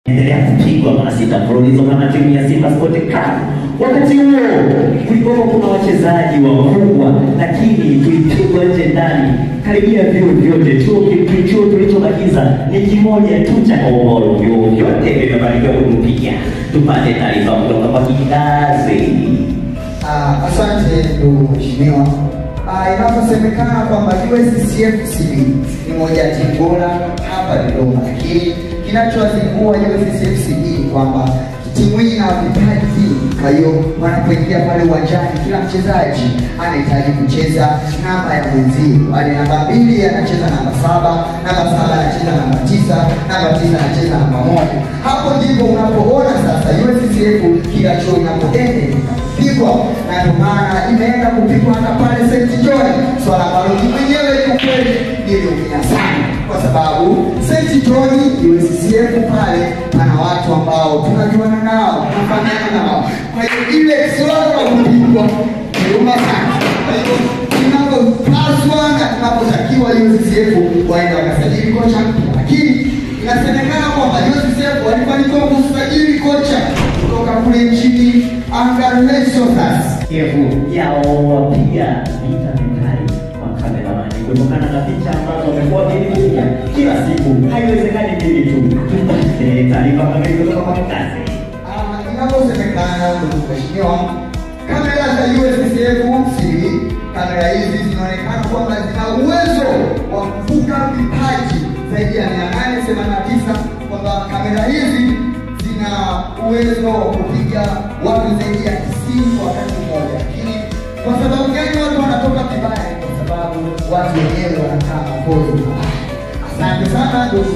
Endelea kupigwa mara sita mfululizo kama timu ya Simba Sport Club. Wakati huo kulikuwa kuna wachezaji wakubwa, lakini tulipigwa nje ndani karibia vyuo vyote. Chuo tulichobakiza ni kimoja tu cha Komoro. Vyuo vyote vimefanikiwa kutupiga. Tupate taarifa kutoka kwa Kidazi. Asante ndugu mheshimiwa. Inaposemekana kwamba USCFCB ni moja ya timu bora hapa Dodoma, lakini kinachowazingua USCFCB ni kwamba timu hii ina vipaji. Kwa hiyo wanapoingia pale uwanjani, kila mchezaji anahitaji kucheza namba ya mwenzie. Wale namba 2 anacheza namba 7, namba 7 anacheza namba 9, namba 9 anacheza namba 1. Hapo ndipo unapoona sasa USCF kila chuo inapoenda kupigwa, na ndio maana imeenda kupigwa hata pale St. John, swala ambalo mwenyewe kiukweli niliumia sana, kwa sababu St. John USCF pale pana watu ambao tunajuana nao, tunafahamiana nao. Kwa hiyo ile swala la kupigwa niliuma sana. Kwa hiyo tunapopaswa na tunapotakiwa USCF waende wakasajili kocha mpya, lakini inasemekana kwamba USCF walifanikiwa kusajili kocha kutoka kule nchini Angalesosas. Yao wapiga vita vikali kwa kameramani kutokana na picha ambazo wamekuwa wakipiga kila siku. Haiwezekani mimi tu. Tupate taarifa kamili kutoka kwa Kidazi. Inaposemekana ndugu mheshimiwa, kamera za USCF, kamera hizi zinaonekana kwamba zina uwezo wa kuvuka vipaji zaidi ya 889, kwamba kamera hizi zina uwezo wa kupiga watu zaidi ya 90 kwa wakati mmoja. Lakini kwa sababu gani watu wanatoka vibaya? Kwa sababu watu wenyewe wanakaa mapozi mabaya. Asante sana ndugu